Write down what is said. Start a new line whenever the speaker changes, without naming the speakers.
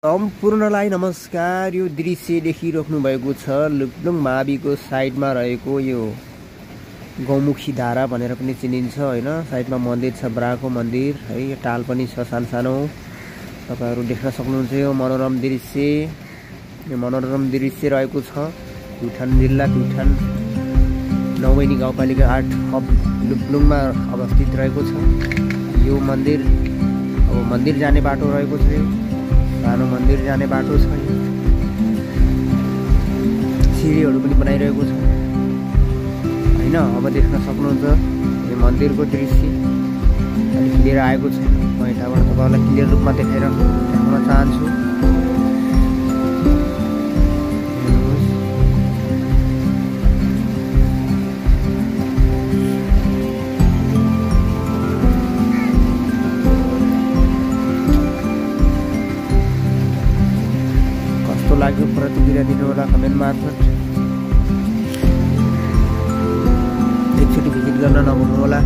सम्पूर्णलाई नमस्कार। यो दृश्य देखिराख्नु भएको छ लुप्लुङ माविको साइडमा रहेको यो गौमुखी धारा भनेर पनि चिनिन्छ हैन। साइडमा मन्दिर छ, ब्राको मन्दिर है। यो टाल पनि छ सानो तपाईहरु देख्न सक्नुहुन्छ। यो मनोरम दृश्य रहेको छ प्युठान जिल्ला प्युठान नौबैनी गाउँपालिका 8 हब लुप्लुङमा अवस्थित रहेको छ। यो मन्दिर अब मन्दिर जाने बाटो रहेको छ। सानो मन्दिर जाने बाटो छ। सिडीहरु पनि बनाइरहेको छ हैन। अब देख्न सक्नुहुन्छ यो मन्दिरको दृश्य अलि क्लियर आएको छ। म यताबाट तपाईहरुलाई क्लियर रूपमा देखाउन चाहन्छु। कस्तो लाग्यो प्रतिक्रिया दिनु होला कमेन्ट मार्फत। एकचोटि भिजिट गर्न नभुल्नु होला।